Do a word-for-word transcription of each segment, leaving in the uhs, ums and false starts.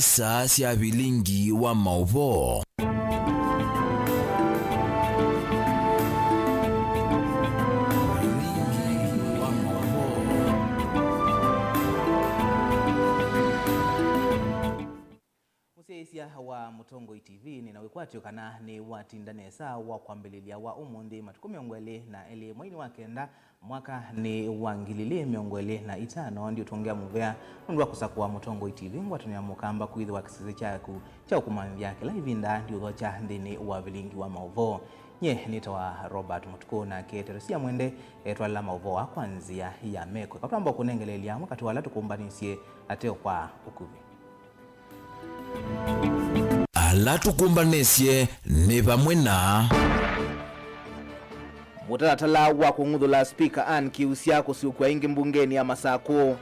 Saa sya vilingi wa maũvoo. Vilingi wa maũvoo. Mũsyaĩĩsya wa Mũtongoi T V, nĩ na wĩkwatyo kana nĩ watinda nesa wa kwambĩlĩlya wa ũmũnthĩ, matukũ mĩongo ĩlĩ na elĩ mweinĩ wa kenda, mwakanĩ wa ngili ilĩ mĩongo ĩlĩ na itano, ndiũtũngĩa mũvea nũndũ wa kũsakũa Mũtongoi T V ngwatanĩo ya Mũkamba kwĩthĩwa kĩsese kyaku kya ũkũmanthya kĩla ĩvinda ndiũthokya nthĩnĩ wa vilingi wa maũvoo. Nyie nĩtawa Robert Mũtukũ, nake Teresia Mwende etwala maũvoo aa kwa nzĩa ya meko. Katwamba kũnengeleelya amwe katĩ wa ala tũkũmbanĩsye ateo kwa ũkuvĩ. Ala tũkũmbanĩsye nĩ vamwe na mũtalatala wa kũng'uthũla Spika Ann Kiusya kũsyũkw'a ĩngĩ mbungenĩ ya Masakũ.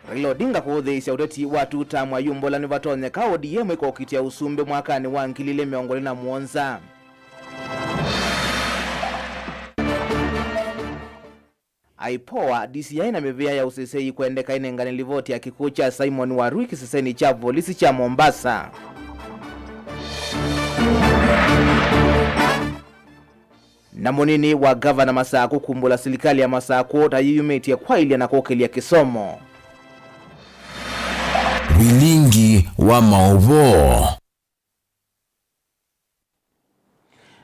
Raila Odinga kũũthĩĩsya ũteti wa two term ayumbũla nĩvatonyeka O D M ĩkokitĩa ũsumbĩ mwakanĩ wa ngili ilĩ mĩongo ĩlĩ na mũonza. IPOA, D C I na mĩvĩa ya ũseseĩ kwendeka ĩnengane livoti ya kĩkw'ũ kya Simon Warui kĩsesenĩ kya volisi kya Mombasa. Na mũnini wa ngavana Masakũ kumbũla silikalĩ ya Masakũ ta yĩyumĩtye kwaĩlya na kũkĩlya kĩsomo. Vilingi wa maũvoo.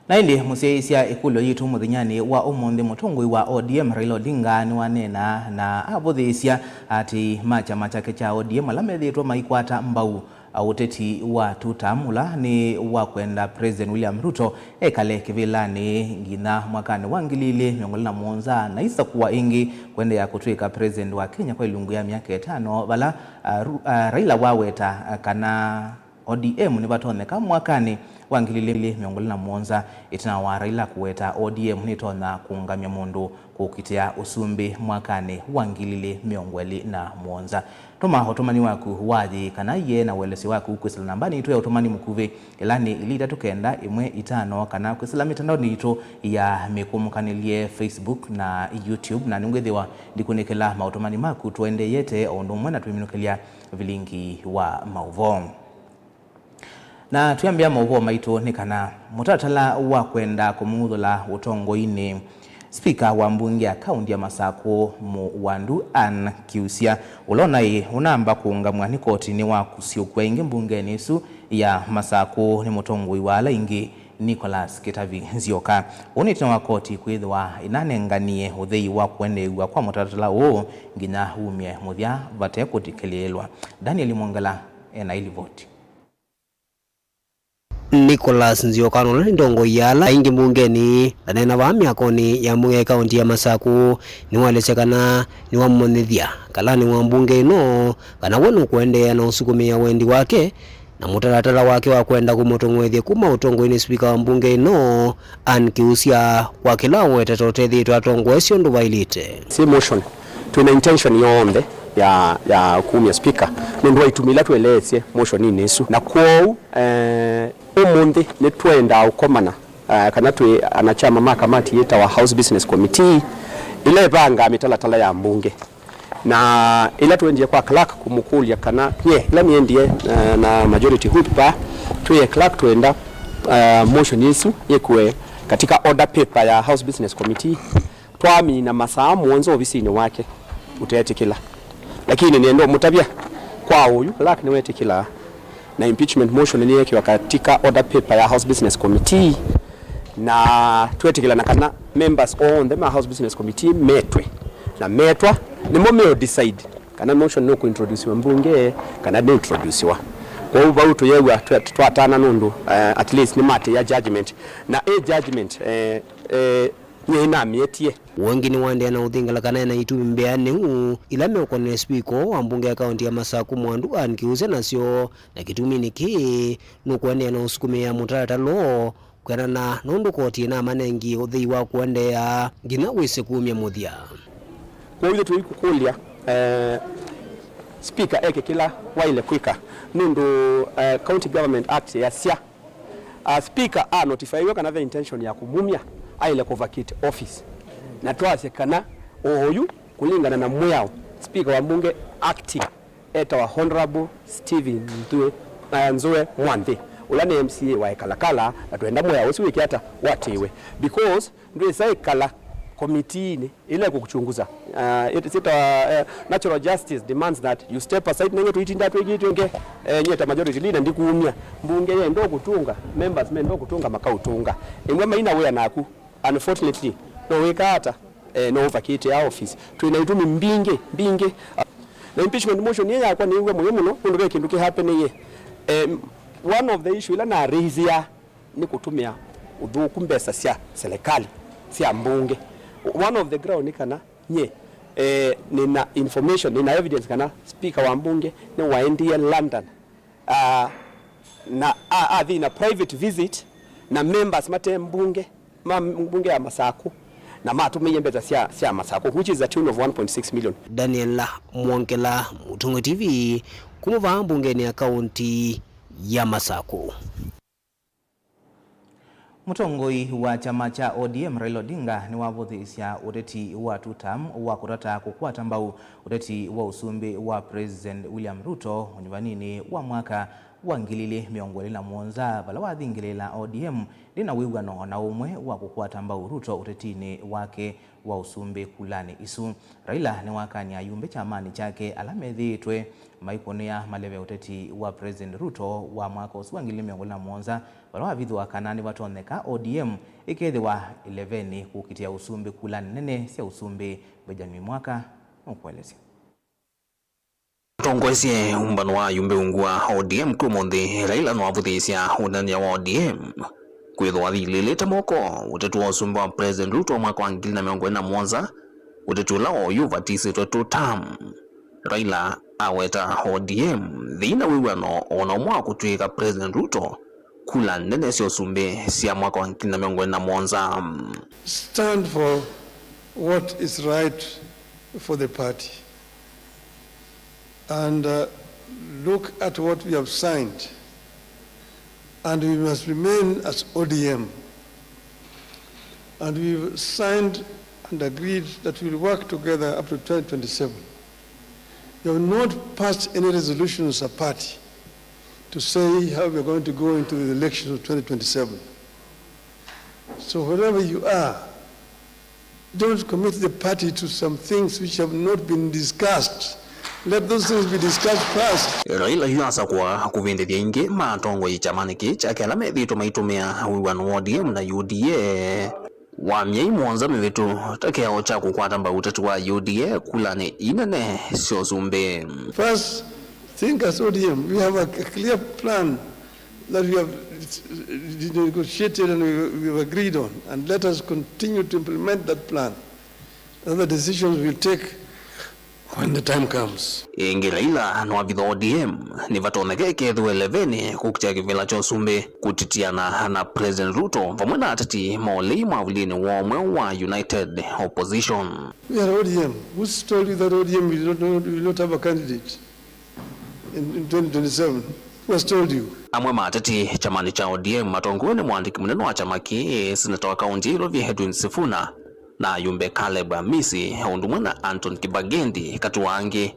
Na ĩndĩ mũsyaĩĩsya ĩkũlyo yitũ mũthenyanĩ wa ũmũnthĩ, mũtongoi wa O D M Raila Odinga nĩwaneena na avũthĩĩsya atĩĩi ma kyama kyake kya O D M ala methĩĩtwe maikwata mbau ũteti wa two term ũla nĩ wa kwenda President William Ruto ekale kĩvĩlanĩ nginya mwakanĩ wa ngili ilĩ mĩongo ĩlĩ na mũonza, na aisakũwa ĩngĩ kũendeea kũtw'ĩka President wa Kenya kwa ilungu ya myaka ĩtano, vala, ah, Ru-, ah, Raila waweta, ah, kana O D M nĩvatonyeka mwakanĩ wa ngili ilĩ mĩongo ĩlĩ na mũonza, ĩtina wa Raila kũweta O D M nĩtonya kũũngamya mũndũ kũkitĩa ũsumbĩ mwakanĩ wa ngili ilĩ mĩongo ĩlĩ na mũonza. Tũma ũtũmani waku wa yĩĩ kana ĩee na ũelesyo waku kwĩsĩla nambanĩ yitũ ya ũtũmani mũkuvĩ, ĩla nĩ ilĩ itatũ kenda ĩmwe itano, kana kwĩsĩla mĩtandaonĩ yitũ ya mĩkũmũkanĩlye, Facebook na YouTube, na nĩngwĩthĩwa ndikunĩkĩla maũtũmani maku tũendeeyete o ũndũ ũmwe na twĩminũkĩlya vilingi wa maũvoo. Na twĩambĩa maũvoo maitũ nĩ kana mũtalatala wa kwenda kũmũng'uthũla ũtongoinĩ spika wa mbunge ya kaunti ya Masakũ Mũwandu Ann Kiusya, ũla ũnaĩ ũnamba kũũngamw'a nĩ koti nĩ wa kũsyũkw'a ĩngĩ mbungenĩ ĩsu ya Masakũ nĩ mũtongoi wa ala aingĩ Nicholas Kĩtavi Nzioka. Ũu nĩ ĩtina wa koti kwĩthĩwa ĩnanenganie ũthei wa kũendeew'a kwa mũtalatala ũũ nginya wumye mũthya vate kũthikĩlĩĩlwa. Daniel Mwongela ena ĩlivoti. Nicholas Nzioka, ũla nĩ ndongoi ya ala aingĩ mbungenĩ, ndaneena vaa myakonĩ ya mbunge ya kaunti ya Masakũ, nĩwaelesya kana nĩwamũmanyĩthya kalanĩ wa mbunge ĩno kana we nũkũendeea na ũsukumĩa wendi wake na mũtalatala wake wa kwenda kũmũtong'oethya kuma ũtongoinĩ spika wa mbunge ĩno, Ann Kiusya, kwa kĩla awetete ũtethĩĩtwe atongoesye ũndũ vaĩlĩte. Si motion, twĩ na intention yonthe ya, ya kumya speaker nũndũ wa itumi ila tũeleetye motioninĩ ĩsu. Na kwoou, eh, ũmũnthĩ nĩtwendaa ũkomana, eh, kana twĩ anachama ma kamati yĩtawa House Business Committee, ĩla ĩvangaa mĩtalatala ya mbunge. Na ĩla tũendie kwa clerk kũmũkũlya kana, nye, ĩla nĩendie, eh, na majority whip vaa, twĩe clerk twenda, eh, motion ĩsu yĩkwe katika order paper ya House Business Committee, twamina masaa mũonza ovisinĩ wake ũteetĩkĩla. Lakini nĩenda ũmũtavya kwa ũyu, clerk nĩwetĩkĩlaa. Na impeachment motion nĩyeekiwa katika order paper ya House Business Committee, na twetĩkĩlana kana members onthe ma House Business Committee metwe, na metwa nĩmo meo decide kana motion nũkũintroduciwa mbunge kana ndĩintroduciwa. Kwoou vau tũyew'a twa-, twatana nũndũ, eh, at least nĩmatĩĩa judgment, na ĩ judgment, eh, eh, nyie nĩnamĩetie. Ũngĩ nĩwaendeea na ũthingala kana ena itumi mbĩanĩu ila meũkonany'a spika wa mbunge ya kaunti ya Masakũ Mwandu Ann Kiusya nasyo, na kĩtuminĩ kĩĩ nũkũendeea na ũsukumĩa mũtalatala ũũ kwĩanana nũndũ koti ĩnamanengie ũthei wa kũendeea nginya wĩsĩ kumya mũthya. Kwoou ithyĩ tũikũkũlya, eh, spika eke kĩla waĩle kwĩka nũndũ, eh, County Government Act yasya, ah, speaker a notifaiwe kana ve intention ya kũmumya, aĩle kũ vacate office. Na twasye kana Oyu, kũlingana na mwĩao, Speaker wa mbunge acting etawa Honorable Stephen Nthue, uh, Nzue Mwanthi, ũla nĩ M C A wa Ekalakala, na twenda mwĩao ũsu wĩke ata? Watĩĩwe. Because ndwĩsa ĩkala komitiinĩ ĩla ĩkũkuchunguza. Uh, it, it, uh, uh, natural justice demands that you step aside. Nenge tũitinda twĩkĩtwe nge, eh, nyie ta majority leader ndikuumya. Mbunge yenda ũkũtũnga, members menda ũkũtũnga makaũtũnga. Ĩmwe maina wĩa naku. Unfortunately, no wĩka ata? Eh, no ũvakĩte ya office. Twĩ na itumi mbingĩ, mbingĩ. Na impeachment motion ĩĩ yakwa nĩw'a mũyo mũno, nũndũ ve kĩndũ kĩhapenĩie. Eh, one of the issue ila na raise ya nĩ kũtũmĩa ũthũku mbesa sya serikali, sya mbunge. One of the ground nĩ kana nye, eh, nĩna information, nĩna evidence kana speaker wa mbunge nĩwaendie London, ah, na a- athi na private visit na members mate mbunge, ma mbunge ya Masaku, na matũmĩie mbesa sya, sya Masaku, which is a tune of one point six million. Daniel Mwongela, Mũtongoi T V, kuma vaa mbungenĩ ya kaunti ya Masaku. Mũtongoi wa kyama kya O D M Raila Odinga nĩwavũthĩĩsya ũteti wa two term wa kũtata kũkwata mbau ũteti wa ũsumbĩ wa President William Ruto ũnyuvaninĩ wa mwaka wa ngili ili mĩongo ĩlĩ na mũonza, vala wathingĩlĩĩla O D M ndĩna wĩw'ano o na ũmwe wa kũkwata mbau Ruto ũtetinĩ wake wa ũsumbĩ kulanĩ isu. Raila nĩwakany'a ayumbe kyamanĩ kyake ala methĩĩtwe maikũnĩa maleve ũteti wa President Ruto wa mwaka ũsu wa ngili ili mĩongo ĩlĩ na mũonza, vala wavithũa kana nĩvatonyeka O D M ĩkethĩwa ĩlevenĩ kũkitĩa ũsumbĩ kulanĩ nene sya ũsumbĩ. Benjamin Mwaka nũkũelesya. Atongoesye ũmbano wa ayumbe ungu wa O D M kwĩ ũmũnthĩ, Raila nĩwavũthĩĩsya ũneenany'a wa O D M kwĩthĩwa athilĩlĩte moko ũteti wa ũsumbĩ wa President Ruto mwaka wa ngili na mĩongo ĩlĩ na mũonza, ũteti ũla oyu ũvatisĩtwe two term. Raila aweta O D M ndĩna wĩw'ano o na ũmwe wa kũtw'ĩĩka President Ruto kula nene sya ũsumbĩ sya mwaka wa ngili na mĩongo ĩlĩ na mũonza. Stand for what is right for the party. And, uh, look at what we have signed. And we must remain as O D M. And we've signed and agreed that we will work together up to twenty twenty-seven. We have not passed any resolution as a party to say how we are going to go into the elections of twenty twenty-seven. So wherever you are, don't commit the party to some things which have not been discussed. Let those things be discussed first. Raila yu asakũa kũvindĩthya ĩngĩ ma atongoi kyamanĩ kĩĩ kyake ala methĩĩtwe maitũmĩa wĩw'ano wa O D M na U D A wa myei mũonza mĩvĩtu ta kĩao kya kũkwata mbau ũteti wa U D A kulanĩ ii nene sya ũsumbĩ. First, think as O D M, we have a, a clear plan that we have negotiated and we, we have agreed on, and let us continue to implement that plan. Other decisions we'll take when the time comes. Ĩngĩ, Raila nĩwavitha O D M nĩvatonyeka ĩkethĩwa ĩlevenĩ kũkitĩa kĩvĩla kya ũsumbĩ kũtitiana na President Ruto vamwe na ateti ma ũlei mwavulinĩ wa ũmwe wa United Opposition. We are O D M. Who's told you that O D M will not, will not have a candidate in, in twenty twenty-seven? Who has told you? Amwe ma ateti kyamanĩ kya O D M matongoew'e nĩ mũandĩki mũnene wa kyama kĩĩ, seneta wa kaunti ya Ilovi Edwin Sifuna, na ayumbe Caleb Amisi, o ũndũ ũmwe na Anton Kibagendi, katĩ wa angĩ,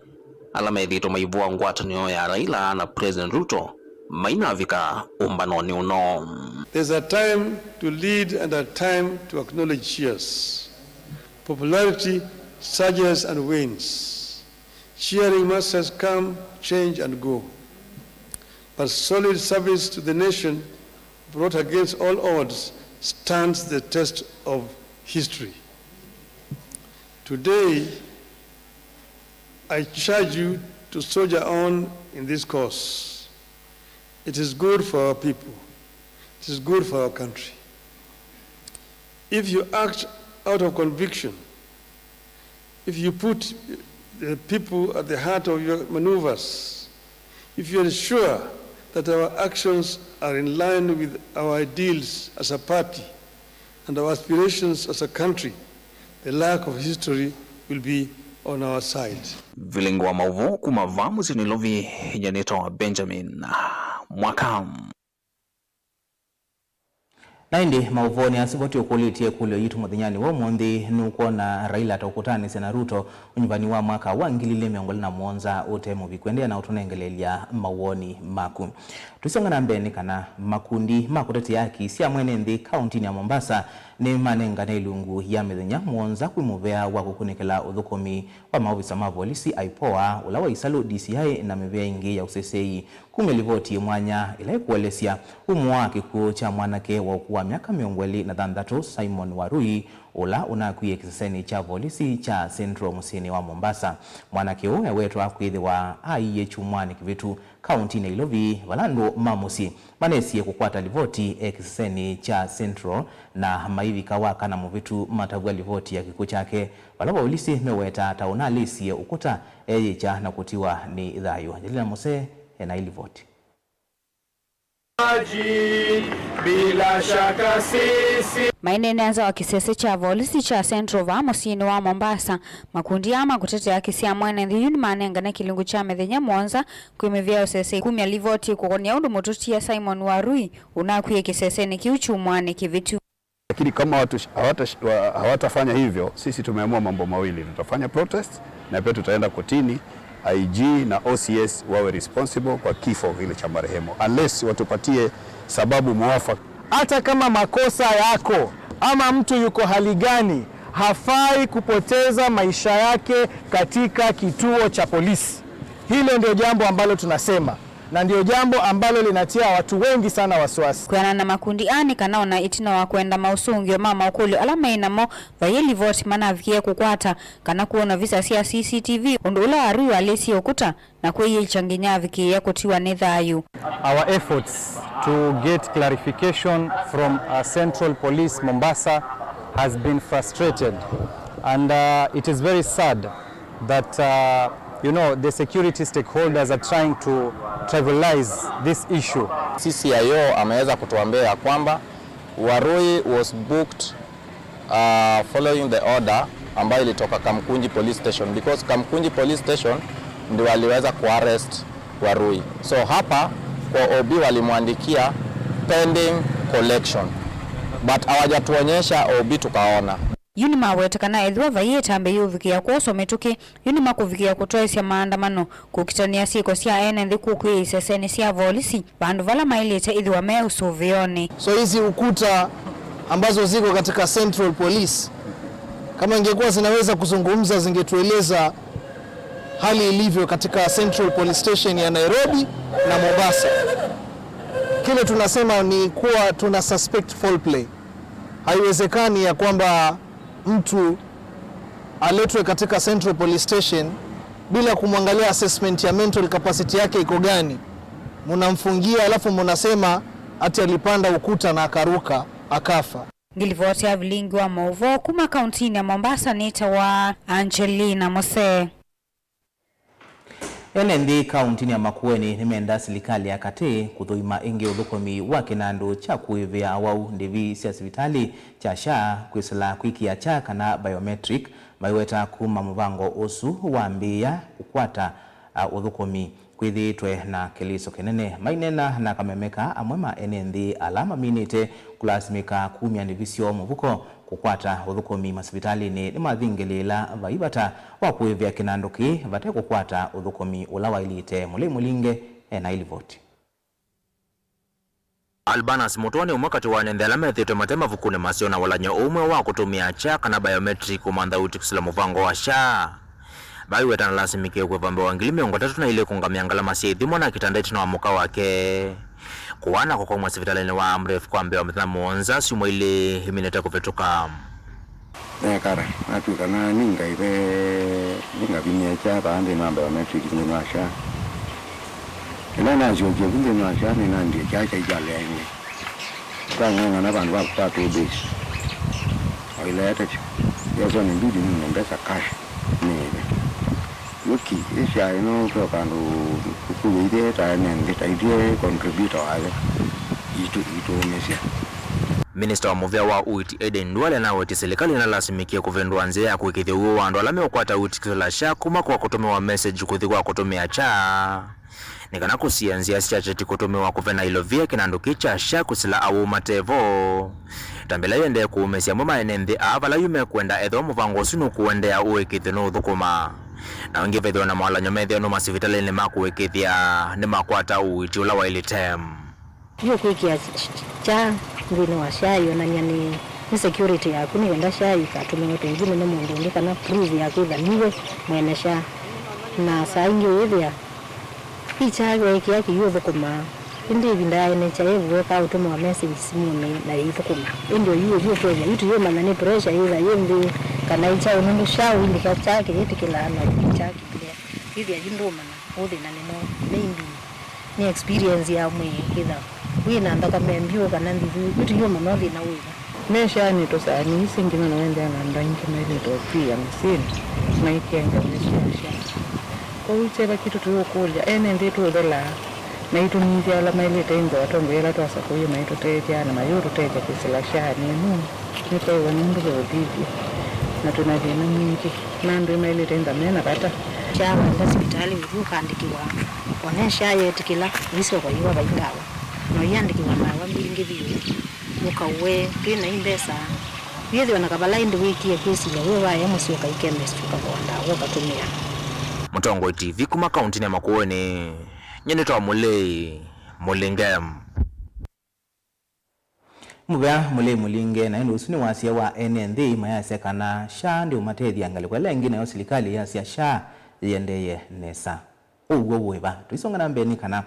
ala methĩĩtwe maivũa ngwatanĩo ya Raila na President Ruto mainavika ũmbanonĩ ũno. There's a time to lead and a time to acknowledge cheers. Popularity surges and wanes. Cheering masters come, change and go. But solid service to the nation brought against all odds stands the test of history. Today, I charge you to soldier on in this cause. It is good for our people. It is good for our country. If you act out of conviction, if you put the people at the heart of your maneuvers, if you ensure that our actions are in line with our ideals as a party and our aspirations as a country, the luck of history will be on our side. Vilingi wa maũvoo kuma vaa mũsyĩ Nairobi, nĩtawa Benjamin Mwaka. Na ĩndĩ maũvoonĩ asu vo tũkũlĩtye ĩkũlyo yitũ mũthenyanĩ wa ũmũnthĩ, nũkwona Raila ta ũkũtanĩsya na Ruto ũnyuvani wa mwaka wa ngili ilĩ mĩongo ĩlĩ na mũonza ũte mũviku? Endeea na ũtũnengeleelya mawoni maku. Tũisonga na mbee nĩ kana makundi ma kũtetea haki sya mwene nthĩ kauntinĩ ya Mombasa nĩmanengane ilungu ya mĩthenya mũonza kwĩ mũvea wa kũkunĩkĩla ũthũkũmi wa maovisa ma volisi, IPOA, ũla wa Isalu D C I na mĩvea ĩngĩ ya ũseseĩ. Kumya livoti yĩ mwanya ĩla ĩkũelesya umo wa kĩkw'ũ kya mwanake wa ũkũũ wa myaka mĩongo ĩlĩ na thanthatũ, Simon Warui, ũla ũnakwie kĩsesenĩ kya volisi kya Central mũsyĩnĩ wa Mombasa. Mwanake ũũ ewetwa kwĩthĩwa aiie kyumwanĩ kĩvĩtu kauntinĩ ya Ilovi, vala andũ ma mũsyĩ manesie kũkwata livoti e kĩsesenĩ kya Central, na maivika Wakana mũvĩtu matavw'a livoti ya kĩkw'ũ kyake, vala volisi mewetaa ta ũnalĩsie ũkũta eyĩkya na kũtiwa nĩ thayũ. Angelina Mose ena ilivoti. Bila shaka sisi. Maineena nza wa kĩsese kya volisi kya Central vaa mũsyĩnĩ wa Mombasa, makundi aa ma kũtetea haki sya mwene nthĩ yu nĩmanengane kĩlungu kya mĩthenya mũonza kwĩ mĩvea ya ũseseĩ kumya livoti kũkonia ũndũ mũtũtia Simon Warui ũnakwie kĩsesenĩ kĩu kyumwanĩ kĩvĩtu. Lakini kama watu sh-, hawata sh-, wa-, hawatafanya hivyo, sisi tumeamua mambo mawili. Tutafanya protest na pia tutaenda kotini, I G na O C S wawe responsible kwa kifo kile cha marehemu, unless watupatie sababu mwafaka. Hata kama makosa yako ama mtu yuko hali gani, hafai kupoteza maisha yake katika kituo cha polisi. Hilo ndio jambo ambalo tunasema. Na ndio jambo ambalo linatia watu wengi sana wasiwasi. Kwĩanana na makundi aa nĩ kana ona ĩtina wa kwenda maũsũngĩo ma maũkũlyo ala maĩ namo, vaiĩ livoti manavikie kũkwata kana kwona visa sya C C T V, ũndũ ũla Warui walĩsie ũkũta na kwĩyĩkya nginya avikĩĩa kũtiwa nĩ thayũ. Our efforts to get clarification from, uh, Central Police Mombasa has been frustrated, and, uh, it is very sad that, uh, you know, the security stakeholders are trying to trivialize this issue. C C I O ameweza kutuambia ya kwamba Warui was booked, uh, following the order ambayo ilitoka Kamkunji Police Station, because Kamkunji Police Station ndio waliweza kuarrest Warui. So hapa kwa O B walimwandikia pending collection, but hawajatuonyesha O B tukaona. Yu nĩmaweta kana ethĩwa vaiĩ ĩtambya yĩũvikĩa kwoswa mĩtũkĩ, yu nĩmakũvikĩa kũtwaĩsya maandamano, kũkitanĩa syĩko sya ene nthĩ kũkw'ĩĩa isesenĩ sya volisi, vandũ vala maĩlĩte ĩthĩwa me ũsũvĩonĩ. So hizi ukuta ambazo ziko katika Central Police, kama ingekuwa zinaweza kuzungumza, zingetueleza hali ilivyo katika Central Police Station ya Nairobi na Mombasa. Kile tunasema ni kuwa tuna suspect foul play. Haiwezekani ya kwamba mtu aletwe katika Central Police Station bila kumwangalia assessment ya mental capacity yake iko gani. Munamfungia alafu munasema ati alipanda ukuta na akaruka, akafa. Ngilivoti ya vilingi wa maũvoo kuma kauntinĩ ya Mombasa nĩtawa Angelina Mose. Ene nthĩ kauntinĩ ya Makueni nĩmenda silikalĩ ya katĩ kũthũima ĩngĩ ũthũkũmi wa kĩnandũ kya kũĩvĩa awau ndĩvi sya sivitalĩ kya SHA kwĩsĩla kwĩkĩa kya kana biometric, maiweta kuma mũvango ũsu wambĩĩa kũkwata, a, ũthũkũmi kwĩthĩĩtwe na kĩlĩso kĩnene. Maineena na kameme kaa, amwe ma ene nthĩ ala maminĩte kũlasimĩka kumya ndĩvi syoo mũvuko kũkwata ũthũkũmi masivitalĩnĩ nĩmathingĩlĩĩla vai vata wa kũĩvĩa kĩnandũ kĩĩ vate kũkwata ũthũkũmi ũla waĩlĩte. Mũlei Mũlinge ena ilivoti. Albanus Mũtũa nĩ ũmwe katĩ wa ene nthĩ ala methĩĩtwe mate mavukunĩ maseo na walany'o ũmwe wa kũtũmĩa kya kana biometric kũmantha ũithi kwĩsĩla mũvango wa SHA. Vai wetana lasimĩkĩe kũĩva mbee wa ngili mĩongo ĩtatũ na ilĩ kũngamĩa ngalama sya ithimo na kĩtanda ĩtina wa mũka wake kũwaa na kũkomw'a sivitalĩnĩ wa Amref kwa mbee wa mĩthenya mũonza syumwa ilĩ iminĩte kũvĩtũka. Neekara, natw'ĩka na nĩngaive, nĩngavimie kya vaa nthĩnĩ wa biometric nthĩnĩ wa SHA. Ĩla nasyokie vu nthĩnĩ wa SHA, nĩnandie kya kyaĩ kyalea ĩngĩ. Twang'ang'ana vandũ va kũkwata ũthĩ. Wailete vyũ. Yesoni mbidi nũne mbesa cash nĩĩve. Wiki ĩsyaĩ no twe vandũ sukulu ithyĩ ta ene nthĩ, ta ithyĩ contributor wayo, itũ, itũũmĩsya. Minista wa mũvea wa ũiiti Aden Duale anawetie silikalĩ nĩlasimĩkie kũvĩndũa nzĩa ya kũĩkĩĩthya ũw'o wa andũ ala meũkwata ũiiti kĩsila SHA kuma kwa kũtũmĩwa message kũthi kwa kũtũmĩa SHA, nĩ kana kũsiĩĩa nzĩa sya kyeti kũtũmĩwa kũvena ilovia kĩnandũ kĩĩ kya SHA kwĩsĩla awau mate vo. Tambĩ ĩla yĩendee kũũmĩĩsya amwe ma ene nthĩ aa vala yu mekwenda ethĩwa mũvango ũsu nũkũendeea ũĩkĩĩthyo nũũthũkũma, na ĩngĩ vethĩwa na mawalany'o methĩwe nũma sivitalĩnĩ ma kũĩkĩĩthya nĩmakwata ũiiti ũla waĩlĩte. Yu kwĩkĩa SHA nthĩnĩ wa SHA ĩonany'a nĩ, nĩ security yaku, nĩ kenda SHA ĩikatũmĩwe pengine nĩ mũndũ ũngĩ kana proof ya kwĩtha niwe mwene SHA. Na saa ingĩ wĩthĩa ĩ SHA weekĩa kĩu ũthũkũmaa, ĩndĩ ĩvinda ya NHIF weekaa ũtũmĩwa message simũnĩ na yĩithũkũma. Ĩndĩ oyu ũthi ũkethĩa yu tũyĩmanya nĩ pressure yĩtha yĩ nthĩ kana ĩ kyaũ, nũndũ SHA ũilika SHA kĩyĩtĩkĩlaa na SHA kĩilea. Wĩthĩa yu ndũũmanya ũthĩna nĩ mwaũ, maybe nĩ experience ya mwĩĩ, ĩtha wĩ na nthakame mbyũ kana nthithu, yu tũyĩũmanya thĩna wĩva. Me SHA nĩ tũsaani, isi ngima na wendea na andũ aingĩ mailĩte ũkwia mĩsyĩnĩ, maikĩa ngalĩ sya SHA. Kwoou kyeva kitũ tũyũkũlya, ene nthĩ tũũthelaa, maitũnyivya ala mailĩte ĩngoo, atongoi ala twasakũie maitũtethya na mayũtũtethya kwĩsĩla SHA nĩ ĩno. Nĩtwaĩwa nĩ ũndũ ve ũthithyo, na twĩ na thĩna mwingĩ, na andũ nĩmaĩlĩte ĩntha me na vata. SHA waenda sivitalĩ ũthi ũkaandĩkĩwa, ona SHA yeetĩkĩla, ũisyoka ũyĩwa vai ndawa, na ũyĩandĩkĩwa ndawa mbingĩ vyũ, ũkaũe twĩ na i mbesa. Wĩthĩwa na kavala ĩndĩ wĩkie kwĩsilya wĩ waĩa mũsyĩ ũkai chemist ũkavoa ndawa ũkatũmĩa. Mũtongoi T V kuma kauntinĩ ya Makueni, nyie nĩtawa Mũlei Mũlinge. Mũvea Mũlei Mũlinge, na ĩndĩ ũsu nĩ wasya wa ene nthĩ mayasya kana SHA ndĩũmatethya ngalĩko ĩla ĩngĩ, nayo silikalĩ yasya SHA yĩendeeye nesa. Ũw'o wĩva? Tũisonga na mbee nĩ kana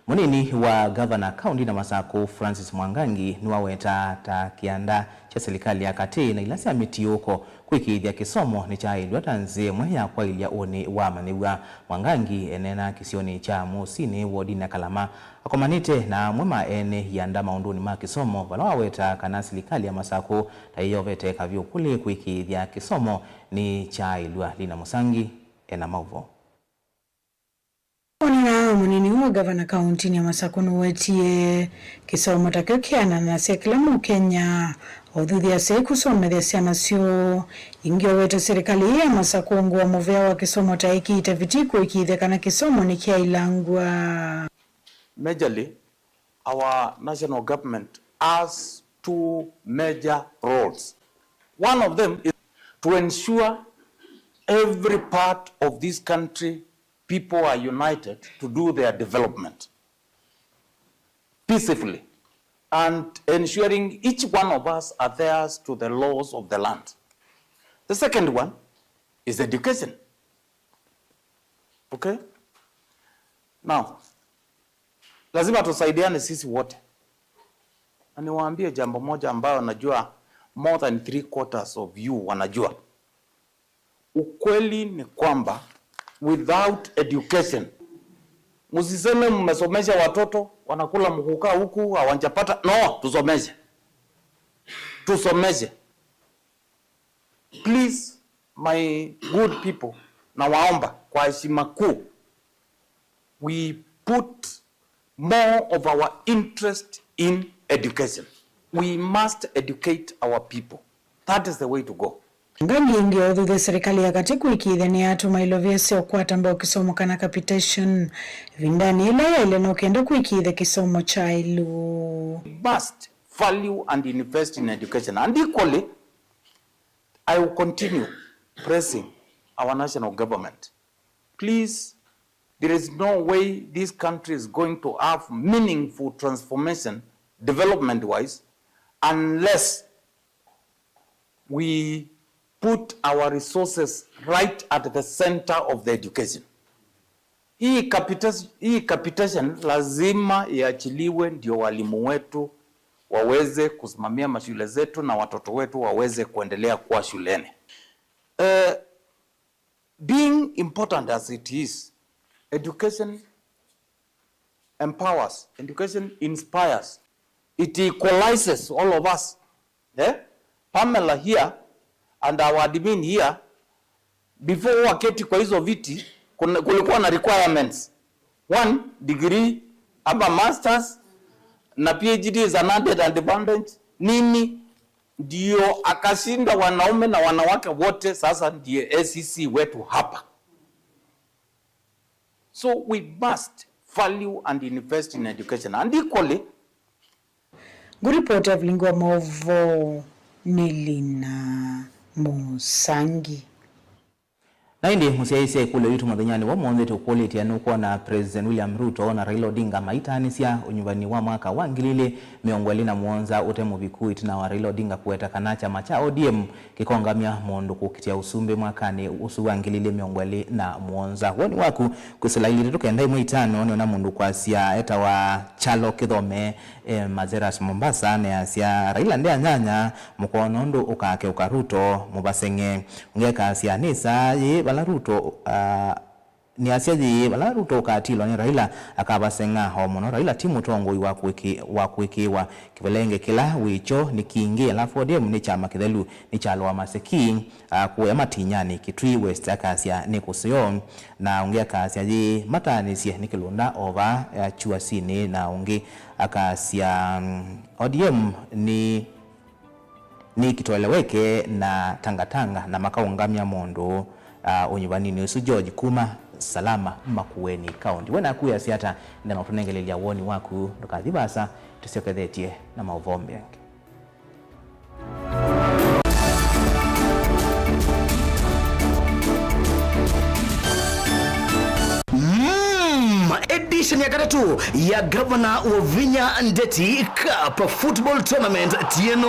mũnini wa ngavana kauntinĩ ya Masakũ, Francis Mwangangi, nĩwawetaa ta kĩanda kya silikalĩ ya katĩ na ila sya mĩtiũũko kũĩkĩĩthya kĩsomo nĩkyaaĩlw'a ta nzĩa ĩmwe ya kwaĩlya ũnĩ wa amanyĩw'a. Mwangangi eneena kĩsionĩ kya Mũsinĩ wodinĩ ya Kalama akomanĩte na amwe ma ene ianda maũndũnĩ ma kĩsomo, vala wawetaa kana silikalĩ ya Masakũ ta ĩyovete kavyũ kũlĩ kũĩkĩĩthya kĩsomo nĩkyaaĩlw'a. Lina Mũsangi ena maũvoo. Onana na mũnini wa ngavana kauntinĩ ya Masakũ nũwetie kĩsomo takyo kĩananasya kĩla Mũkenya ũthuthya asyai kũsomethya syana syoo. Ĩngĩ owete silikalĩ ĩĩ ya Masakũ ungu wa mũvea wa kĩsomo ta ĩkĩĩte vitii kũĩkĩĩthya kana kĩsomo nĩkyaĩlangw'a. Majorly, our national government has two major roles. One of them is to ensure every part of this country people are united to do their development peacefully and ensuring each one of us adheres to the laws of the land. The second one is education. Okay? Now, lazima tusaidiane sisi wote. Na niwaambie jambo moja ambayo najua more than three quarters of you wanajua. Ukweli ni kwamba without education, msiseme mmesomesha watoto, wanakula mkukaa huku, hawajapata. No, tusomeshe. Tusomeshe. Please, my good people, nawaomba kwa heshima kuu, we put more of our interest in education. We must educate our people. That is the way to go. Ngangi ĩngĩ ũthuthya silikalĩ ya katĩ kũĩkĩĩthya nĩyatũma ilovia sya ũkwata mbau kĩsomo kana capitation ĩvindanĩ yĩla yaĩle no kenda kũĩkĩĩthya kĩsomo kya ĩlũ. We must value and invest in education. And equally, I will continue pressing our national government. Please, there is no way this country is going to have meaningful transformation development-wise unless we put our resources right at the center of the education. Hii capitas-, hii capitation lazima iachiliwe ndio walimu wetu waweze kusimamia mashule zetu na watoto wetu waweze kuendelea kuwa shuleni. Eh, being important as it is, education empowers, education inspires, it equalizes all of us. Eh? Pamela here and our admin here, before waketi kwa hizo viti, kuna, kulikuwa na requirements. One degree ama masters na P H D is an added advantage. Mimi ndio akashinda wanaume na wanawake wote, sasa ndiye A C C wetu hapa. So we must value and invest in education. And equally, ngũripoti Evelyn wa maũvoo nĩ Lina Mũsangi. Na ĩndĩ mũsyaĩĩsya ĩkũlyo yitũ mũthenyanĩ wa ũmũnthĩ tũkũlĩtye, nũkwona President William Ruto na Raila Odinga maitaanĩsya ũnyuvani wa mwaka wa ngili ilĩ mĩongo ĩlĩ na mũonza ũte mũviku, ĩtina wa Raila Odinga kũweta kana kyama kya O D M kĩkongamya mũndũ kũkitĩa ũsumbĩ mwakanĩ ũsu wa ngili ilĩ mĩongo ĩlĩ na mũonza? Woni waku kwĩsĩla ilĩ itatũ kenda ĩmwe itano, nĩona mũndũ kwasya etawa Kyalo Kĩthome, e, Mazeras, Mombasa, neasya Raila ndeanyanya mũkono ũndũ ũkakeũka Ruto mũvaseng'e. Ũngĩ akasya nĩ saa yĩĩ vala Ruto, ah, nĩasya yĩĩ vala Ruto ũkatilwa nĩ Raila akavaseng'a. O mũno Raila ti mũtongoi wa kũĩkĩ-, wa kũĩkĩĩwa. Kĩvelenge kĩla wĩkyo nĩ kingĩ, alafu O D M nĩ kyama kĩthelu, nĩ kyalo wa maseki, ah, kũya Matinyani, Kitui West, akasya nĩ kũseo. Na ũngĩ akasya yĩĩ mataanĩsye nĩ kĩlũnda o vaa, ah, Chuasinĩ, na ũngĩ akasya, mm, O D M nĩ nĩ kĩtoeleweke na tangatanga na makaũngamya mũndũ, ah, ũnyuvaninĩ ũsu. George kuma Salama, Makueni County. We naku wĩasya ata? Enda na ũtũnengelelya woni waku, ndũkathi vaasa, tũsyokethetye na maũvoo mbeange. Mm, edition ya katatũ ya Gavana Wavinya Ndeti Cup Football Tournament tieno.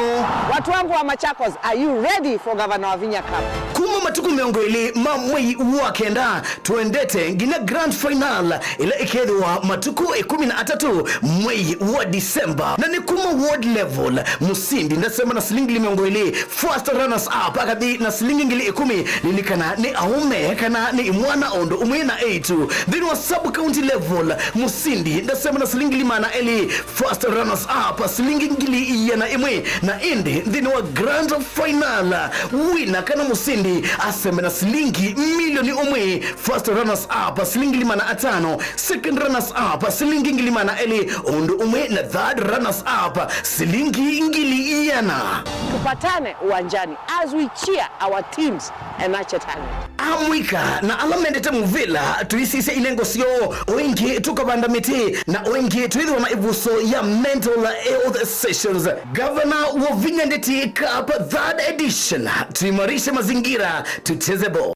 Watu wangu wa Machakos, are you ready for Gavana Wavinya Cup? Kuma matukũ mĩongo ĩlĩ ma mwei wa kenda, twendete nginya grand final ĩla ĩkethĩwa matukũ ĩkũmi na atatũ mwei wa December. Na nĩ kuma ward level, mũsindi ndasema na silingi ngili mĩongo ĩlĩ, first runners up akathi na silingi ngili ĩkũmi. Lilikana nĩ aũme kana nĩ imwana o ũndũ ũmwe na eĩtu. Nthĩnĩ wa sub county level, mũsindi ndasema na silingi ngili maana elĩ, first runners up silingi ngili iana ĩmwe, na ĩndĩ nthĩnĩ wa grand final, wina kana mũsindi asembe na silingi milioni ũmwe, first runners up silingi ngili maana atano, second runners up silingi ngili maana elĩ, ũndũ ũmwe na third runners up silingi ngili iana. Tupatane uwanjani as we cheer our teams and nurture talent. Amũika na ala mendete mũvĩla, tũisisya inengo syoo, o ĩngĩ tũkavanda mĩtĩ, na o ĩngĩ twĩthĩwa na ĩvuso ya mental health sessions. Gavana Wavinya Ndeti Cup third edition, tuimarishe mazingira, tucheze ball.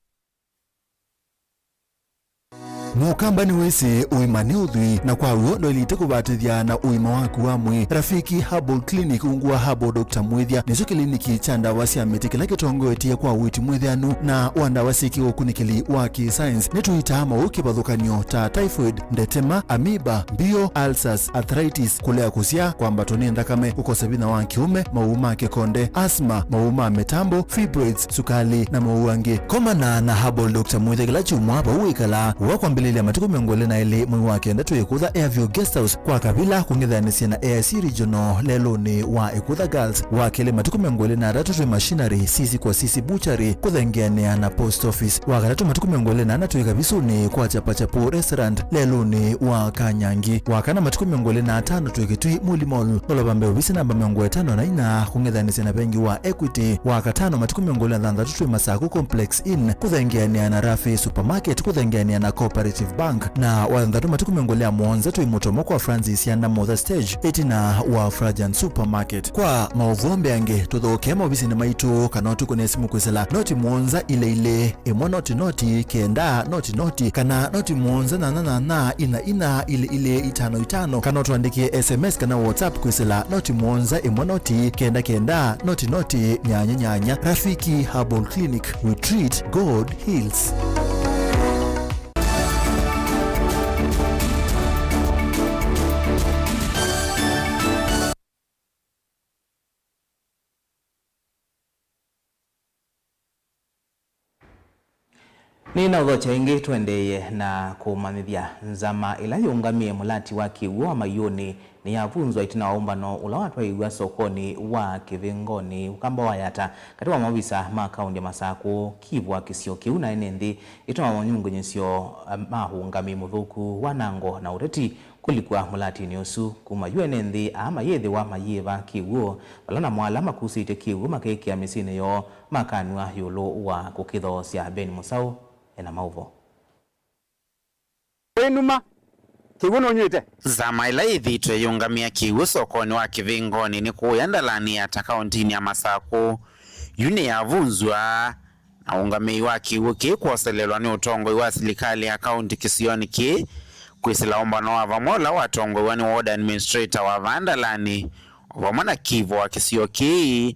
Mũkamba nĩwĩsĩ ũima nĩ ũthwii, na kwa w'o ndwaĩlĩte kũvatĩthya na ũima waku wa mwĩĩ. Rafiki Herbal Clinic, ungu wa Herbal Doctor Mwĩthya, nĩkyo kĩliniki kya ndawa sya mĩtĩ kĩla kĩtongoetye kwa ũiiti mwĩthĩanu na wa ndawa syĩ kĩũkunĩkĩli wa kĩ-science. Nĩtũitaa maũũ kĩvathũkany'o ta typhoid, ndetema, amoeba, mbio, ulcers, arthritis, kũlea kũsyaa, kwambatwa nĩ nthakame, kũkosa vinya wa kĩũme, maũũ ma kĩkonde, asthma, maũũ ma mĩtambo, fibroids, sukali, na maũũ angĩ. Komana na Herbal Doctor Mwĩthya kĩla kyumwa vau wĩkalaa. Wa kwambĩlĩlya matukũ mĩongo ĩlĩ na elĩ mwei wa kenda twĩ Ĩkũtha Airview Guest House kwa Kavila, kũng'ethanĩsya na A I C Regional lelũnĩ wa Ĩkũtha Girls. Wa kelĩ matukũ mĩongo ĩlĩ na atatũ twĩ Machinery, sisi kwa sisi Butchery, kũthengeanĩa na Post Office. Wa katatũ matukũ mĩongo ĩlĩ na ana twĩ Kavisunĩ kwa Chapachapu Restaurant, lelũnĩ wa Kanyangi. Wa kana matukũ mĩongo ĩlĩ na atano twĩ Kitui Muli Mall, ũla vambe ovisi namba mĩongo ĩtano na ina, kũng'ethanĩsya na vengi wa Equity. Wa katano matukũ mĩongo ĩlĩ na thanthatũ twĩ Masaku Complex Inn, kũthengeanĩa na Rafi Supermarket, kũthengeanĩa na Cooperative Bank. Na wa thanthatũ matukũ mĩongo ĩlĩ na mũonza twĩ Mũtomo kwa Francis Yanda Motha Stage, ĩtina wa Frajan Supermarket. Kwa maũvoo mbeange, tũthokee maovisinĩ maitũ kana ũtũkũnĩe simũ kwĩsĩla noti mũonza ilĩ ilĩ, ĩmwe noti noti, kenda noti noti, kana noti mũonza nyanya nyanya, ina ina, ilĩ ilĩ, itano itano, kana ũtũandĩkĩe S M S kana WhatsApp kwĩsĩla noti mũonza ĩmwe noti, kenda kenda, noti noti, nyanya nyanya. Rafiki Herbal Clinic, we treat, God heals. Nĩnaũthokya ĩngĩ tũendeeye na kũmanyĩthya nzama ĩla yĩũngamĩe mũlati wa kĩw'ũ wa Maiũnĩ nĩyavunzwa ĩtina wa ũmbano ũla watwaĩiw'a sokonĩ wa Kĩvĩngoni, Ũkamba wa Yatta, katĩ wa maovisa ma kaũndĩ ya Masakũ, kivwa kĩsio kĩu na ene nthĩ ĩtina wa manyungunyĩsyo ma ũũngamĩi mũthũku, wanango na ũteti Kũlikwa mũlatinĩ ũsu kuma yu ene nthĩ aa mayĩthĩwa mayĩĩva kĩw'ũ, vala namo ala makusĩtye kĩw'ũ makeekĩa mĩsyĩnĩ yoo makanw'a ĩũlũ wa kũkĩthoosya. Ben Mũsaũ ena maũvoo. Wĩnuma, kĩw'ũ nũnyw'ĩte. Nzama ĩla yĩthĩĩtwe ĩyĩũngamĩa kĩw'ũ sokonĩ wa Kĩvĩngoni nĩ kũũya Ndalani Yatta kaũntinĩ ya Masakũ yu nĩyavunzw'a, na ũngamĩi wa kĩw'ũ kĩĩ kwoselelwa nĩ ũtongoi wa silikalĩ ya kaũnti kĩsionĩ kĩĩ kwĩsĩla ũmbano wa vamwe ũla watongoew'a nĩ ward administrator wa vaa Ndalani, o vamwe na kivu wa kĩsio kĩĩ,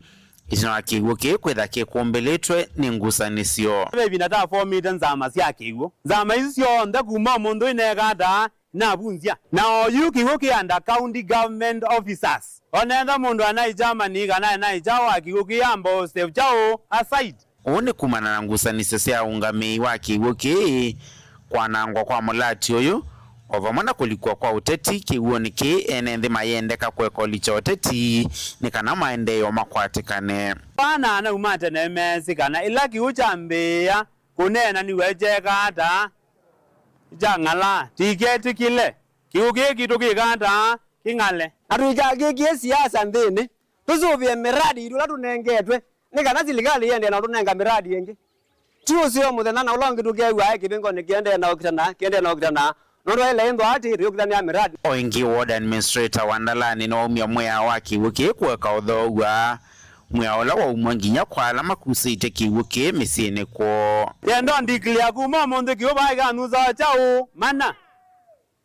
ĩtina wa kĩw'ũ kĩĩ kwĩtha kĩkũmbĩlĩtwe nĩ ngusanĩsyo. Ve ĩvinda tafomĩte nzama sya kĩw'ũ. Nzama isu syonthe kuma ũmũnthĩ ineeka ata? Navunzya. Na oyu kĩw'ũ kĩ under county government officers. Onetha mũndũ anaĩ Germany kana anaĩ kyaũ wa kĩw'ũ kĩ amba o step kyaũ aside. Ũũ nĩ kumana na ngusanĩsyo sya ũngamĩi wa kĩw'ũ kĩĩ, kwanangwa kwa mũlati ũyũ, o vamwe na kũlikw'a kwa ũteti kĩw'ũnĩ kĩĩ, ene nthĩ mayendeka kũeka ũlikya ũteti nĩ kana maendeeo makwatĩkane. Vaa na anau ma tene meesĩ kana ĩla kĩw'ũ kyambĩĩa kũneenaniw'e kyeeka ata? Kyang'ala. Tiketĩkĩle kĩw'ũ kĩĩ kitũ kĩka ata? Kĩng'ale. Na tũikakĩkĩe siasa nthĩnĩ, tũsũvĩe miradi itũ ĩla tũnengetwe, nĩ kana silikalĩ ĩendee na ũtũnenga miradi ĩngĩ. Ti ũseo mũthenya na ũla ũngĩ tũkeew'a aĩ kĩvĩngoni kĩendee na ũkitana, kĩendee na ũkitana, nũndũ ĩla ĩnthwa atĩ tũyũkithanĩa miradi. O ĩngĩ, ward administrator wa Ndalani nĩwaumya mwĩao wa kĩw'ũ kĩĩ kũeka ũthoow'a, mwĩao ũla waumw'a nginya kwa ala makusĩtye kĩw'ũ kĩĩ mĩsyĩnĩ kwoo. Yendo ndikilĩa kuma ũmũnthĩ kĩw'ũ vaa kĩkanunzawa kyaũ? Mana.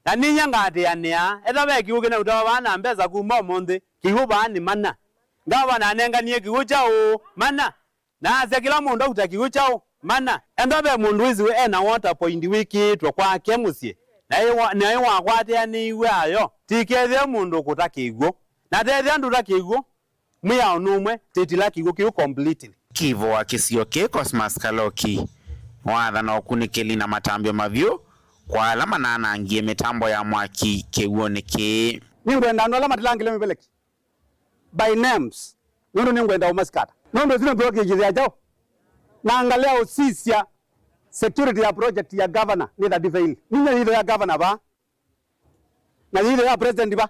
Na ninyie ngaatĩanĩa, ethĩwa ve kĩw'ũ kĩnautawa vaa na mbesa kuma ũmũnthĩ, kĩw'ũ vaa nĩ mana. Ngavana anenganie kĩw'ũ kyaũ? Mana. Na asya kĩla mũndũ auta kĩw'ũ kyaũ? Mana. Ethĩwa ve mũndũ wĩsĩwe e na water point wĩkĩĩtwe kwake mũsyĩ, na ĩ wa-, na ĩwakwatĩanĩiw'e ayo, tikethĩwe mũndũ ũkũta kĩw'ũ. Na tethĩa ndũta kĩw'ũ, mwĩao nũmwe, tĩtila kĩw'ũ kĩu completely. Kivu wa kĩsio kĩĩ Cosmas Kaloki nĩwaathana ũkunĩkĩli na matambya mavyũ kwa ala mananangie mĩtambo ya mwaki kĩw'ũnĩ kĩĩ. Nĩngwenda andũ ala matilangĩle mĩveleki by names, nũndũ nĩngwenda ũmasikata. Nũndũ ĩsu nĩ brokerage ya kyaũ? Na angalia ũsisya security ya project ya governor nĩ thirty fail. Ninyie yitho ya governor vaa. Na yitho ya president va.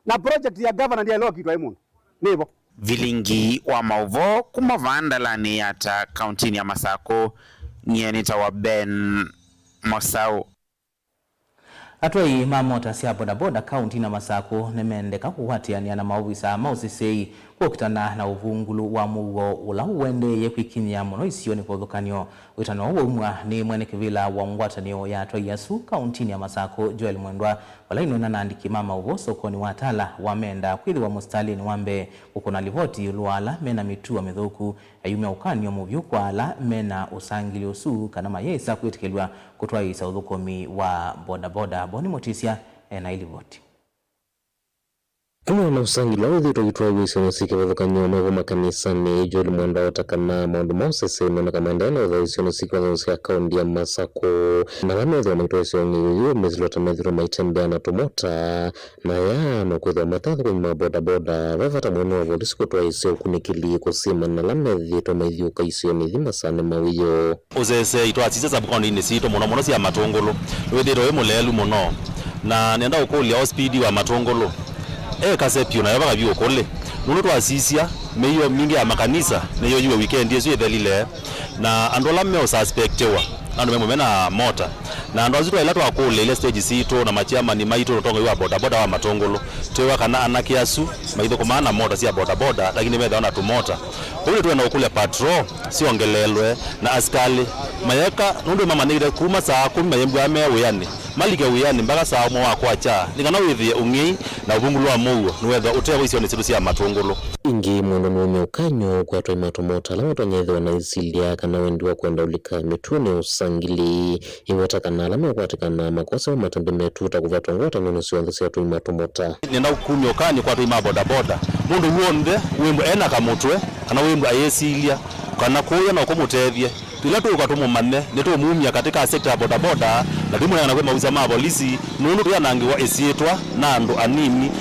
Na project ya governor ndyaĩle ũkitwa ĩ mũndũ. Nĩvo. Vilingi wa maũvoo kuma vaa Ndalani Yatta kaũntinĩ ya Masakũ, nyie nĩtawa Ben Mosaũ. Atwai ma mota sya bodaboda kaũntinĩ ya Masakũ nĩmendeka kũkwatĩanĩa na maovisa ma ũseseĩ kũkitana na ũvungũlu wa mũuo ũla ũendeeye kwĩkinyĩa mũno isionĩ kĩvathũkany'o. Wĩtano ũũ waumw'a nĩ mwene kĩvĩla wa ngwatanĩo ya atwai asu kaũntinĩ ya Masakũ, Joel Mwendwa, vala inena na andĩki ma maũvoo sokonĩ wa Tala, wamenda kwĩthĩwa mũsitalĩnĩ wa mbee kũkũna livoti ĩũlũ wa ala mena mĩtuo mĩthũku. Ayumya ũkany'o mũvyũ kwa ala mena ũsangili ũsu kana mayĩsa kwĩtĩkĩlw'a kũtwaĩĩsya ũthũkũmi wa bodaboda. Boni Mũtĩsya ena ĩlivoti. Kumana na ũsangili ũla wĩthĩĩtwe ũitwaĩwa isionĩ syĩ kĩvathũkany'o, me vo makanisanĩ, Joel Mwendwa awetaa kana maũndũ ma ũseseĩ meneka maendeee na ũthau isionĩ syĩ kĩvathũkany'o sya kaũnti ya Masakũ, na ala methĩwa maitwaĩĩsya ũng'ei ũyũ methĩwa ta methĩĩtwe maitembea na tũmota, na aya no kwĩthĩwa mate athũkũmi ma bodaboda. Ve vata mũnene wa volisi kũtwaĩĩsya ũkunĩkĩli kũsimana na ala methĩĩtwe maithyũũka isionĩ ithi masanĩ ma wĩoo. Ũseseĩ twasisya sub-county-inĩ sitũ, mũno mũno sya Matũngũlũ, nĩwĩthĩĩtwe wĩ mũleelu mũno, na nenda ũkũlya O C P D wa Matũngũlũ e kase vyũ, nayo vaka vyũ kũlĩ, nũndũ twasisya mĩio mingĩ ya makanisa nĩyũyiwe wikendi ĩsu ĩthelile, na andũ ala meũsuspectiwa nĩ andũ me mũme na mota, na andũ asu twaĩla twakũlĩlya stage sitũ na machairman maitũ na ũtongoi wa bodaboda wa Matũngũlũ, twĩwa kana anake asu maithũkũmaa na mota sya bodaboda, lakini methĩawa na tũmota. Kwoou nĩtwenda ũkũlya patrol syongeleelwe na asikalĩ mayeka, nũndũ nĩmamanyĩkĩte kuma saa kũmi mayĩmbwaa me wĩanĩ, malike wĩanĩ mbaka saa ũmwe wa kwakya, nĩ kana wĩthĩe ũng'ei na ũvungũlu wa mũuo nĩwethwa ũte vo isionĩ sitũ sya Matũngũlũ. Ĩngĩ, Mwendwa nĩwaumya ũkany'o kwa atwai ma tũmota ala matonya ĩthĩwa na isilya kana wendi wa kwenda ũlika mĩtuonĩ ya ũsangili. Ĩweta kana ala meũkwatĩkana na makosa ma matambya metũ ta kũvatwa ngwatanĩonĩ syonthe sya atwai ma tũmota. Nĩenda kumya ũkany'o kwa atwai ma bodaboda, mũndũ w'onthe wĩmbwa ena kamũtwe kana wĩmbwa ayĩsilya kana kũya no kũmũtethye, ĩla tũũka tũmũmanye, nĩtũũmumya katĩ ka sekta ya bodaboda na tũimũneana kwĩ maovisa ma volisi, nũndũ tũyanangĩwa ĩsyĩtwa na andũ anini.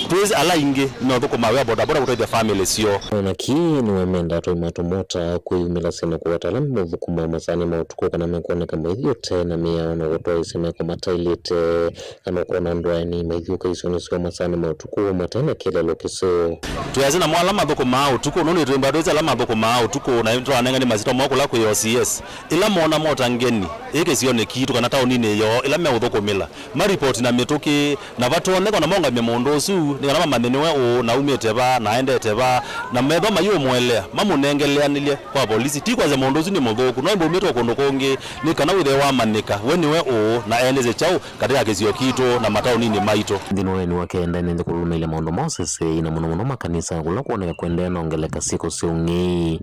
Twĩsĩ ala aingĩ nĩmaũthũkũmaa wĩa wa bodaboda kũtethya famĩlĩ syoo. Mwanaki nĩwamenda atũi ma tũmota kwĩyumĩlasya na kũwata ala meũthũkũma masaanĩ ma ũtukũ kana mekwoneka maithi ũtee na mĩao na kũtwaĩĩsya meko mataĩlĩte kana ũkwona andũ aeni maithyũũka isionĩ syoo masaanĩ ma ũtukũ mate na kĩeleelo kĩseo. Twĩasya namo ala mathũkũmaa ũtukũ, nũndũ nĩtwĩmbaa twĩsĩ ala mathũkũmaa ũtukũ, na tũranengane masyĩtwa moo kũla kwĩ O C S. Ĩla moona mota ngeni ĩ kĩsionĩ kitũ kana taoninĩ yoo ĩla meũthũkũmĩla, maripoti na mĩtũkĩ, na vatonyeka na maũngamye mũndũ ũsu, nĩ kana mamanye nĩwe ũũ, na aumĩte va, na aendete va, na methwa mayĩũmũelea, mamũnengeleanĩlye kwa volisi. Ti kwasya mũndũ ũsu nĩ mũthũku, no ĩndĩ aumĩte o kũndũ kũngĩ, nĩ kana wĩthĩwe wamanyĩka we nĩwe ũũ, na eendesye kyaũ katĩ ka kĩsio kitũ na mataoninĩ maitũ. Nthĩnĩ wa ũeni wake, endae nĩ nthĩ kũlũlũmĩĩlya maũndũ ma ũseseei, na mũno mũno makanisa, kũla kwoneka kũendeea na ongeleka syĩko sya ũng'ei,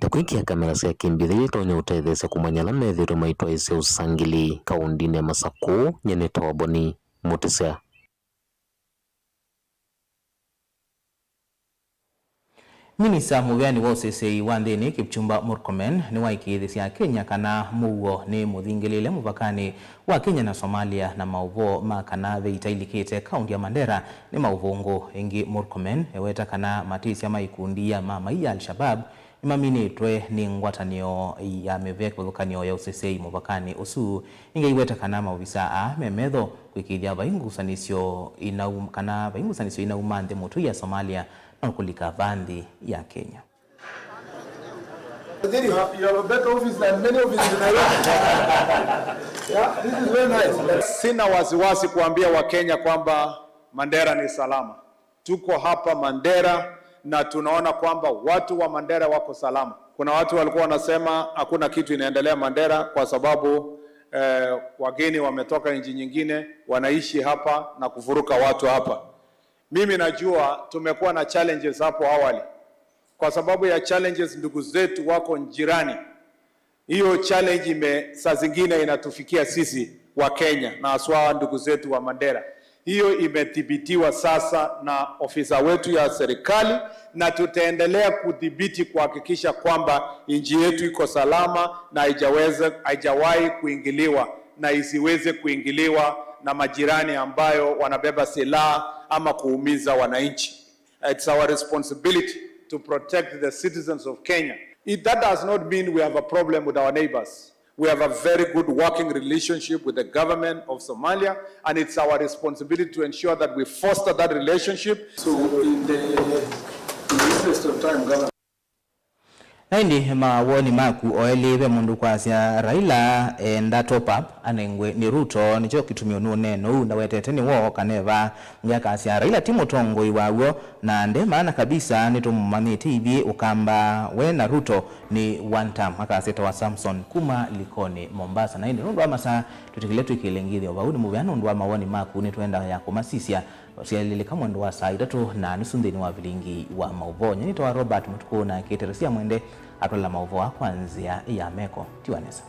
ta kwĩkĩa kamera sya kĩmbithĩ ila itonya ũtetheesya kũmanya ala methĩĩtwe maitwaĩĩsya ũsangĩli kaũndĩnĩ ya Masakũ. Nyie nĩtawa Boni Mũtĩsya. Minista mũveani wa ũseseei wa nthĩnĩ, Kipchumba Murkomen, nĩwaĩkĩĩthĩsya Akenya kana mũuo nĩ mũthingĩlĩĩle mũvakanĩ wa Kenya na Somalia, na maũvoo ma kana ve ita ilikĩte kaũndĩ ya Mandera nĩ maũvũngũ. Ĩngĩ, Murkomen eweta kana matĩsya ma ikundi ya maamai ya Al-Shabab nĩmaminĩtwe nĩ ngwatanĩo ya mĩvĩa kĩvathũkany'o ya ũseseei mũvakanĩ ũsu. Ĩngĩ aiweta kana maovisaa aa me metho kwĩkĩĩthya vai ngusanĩsyo inaum-, kana vai ngusanĩsyo inauma nthĩ mũtũi ya Somalia no kũlika vaa nthĩ ya Kenya. Waziri, you have a better office than many offices in Nairobi. Yeah, this is very nice. Sina wasiwasi kuambia Wakenya kwamba Mandera ni salama. Tuko hapa Mandera na tunaona kwamba watu wa Mandera wako salama. Kuna watu walikuwa wanasema hakuna kitu inaendelea Mandera kwa sababu, eh, wageni wametoka nchi nyingine, wanaishi hapa na kuvuruga watu hapa. Mimi najua tumekuwa na challenges hapo awali. Kwa sababu ya challenges, ndugu zetu wako jirani. Hiyo challenge ime-, saa zingine inatufikia sisi wa Kenya na haswa ndugu zetu wa Mandera. Hiyo imedhibitiwa sasa na ofisa wetu ya serikali, na tutaendelea kudhibiti kuhakikisha kwamba nchi yetu iko salama na haijaweza, haijawahi kuingiliwa na isiweze kuingiliwa na majirani ambayo wanabeba silaha ama kuumiza wananchi. It's our responsibility to protect the citizens of Kenya. It, that does not mean we have a problem with our neighbors. We have a very good working relationship with the government of Somalia, and it's our responsibility to ensure that we foster that relationship. So, in the, in the interest of time, Governor. Na ĩndĩ mawoni maku o elĩ, ve mũndũ ũkwasya Raila enda top up anengwe nĩ Ruto, nĩkyo kĩtumi ũnũũnene ũu ndawetete nĩwoo kana e vaa. Ũngĩ akasya Raila ti mũtongoi wa w'o na nde maana kabisa, nĩtũmũmanyĩte ithyĩ Ũkamba we na Ruto nĩ one term. Akasya etawa Samson kuma Likoni, Mombasa. Na ĩndĩ nũndũ wa masaa, twĩtĩkĩle twĩkĩle ngĩthyo vau nĩ mũvea nũndũ wa mawoni maku, nĩtwendaa ya kũmasisya. Ũsyalĩlĩka mwendo wa saa itatũ na nusu nthĩnĩ wa vilingi wa maũvoo. Nyie nĩtawa Robert Mũtukũ na kĩteresya mwende atwala maũvoo aa kwa nzĩa ya meko. Tiwa nesa.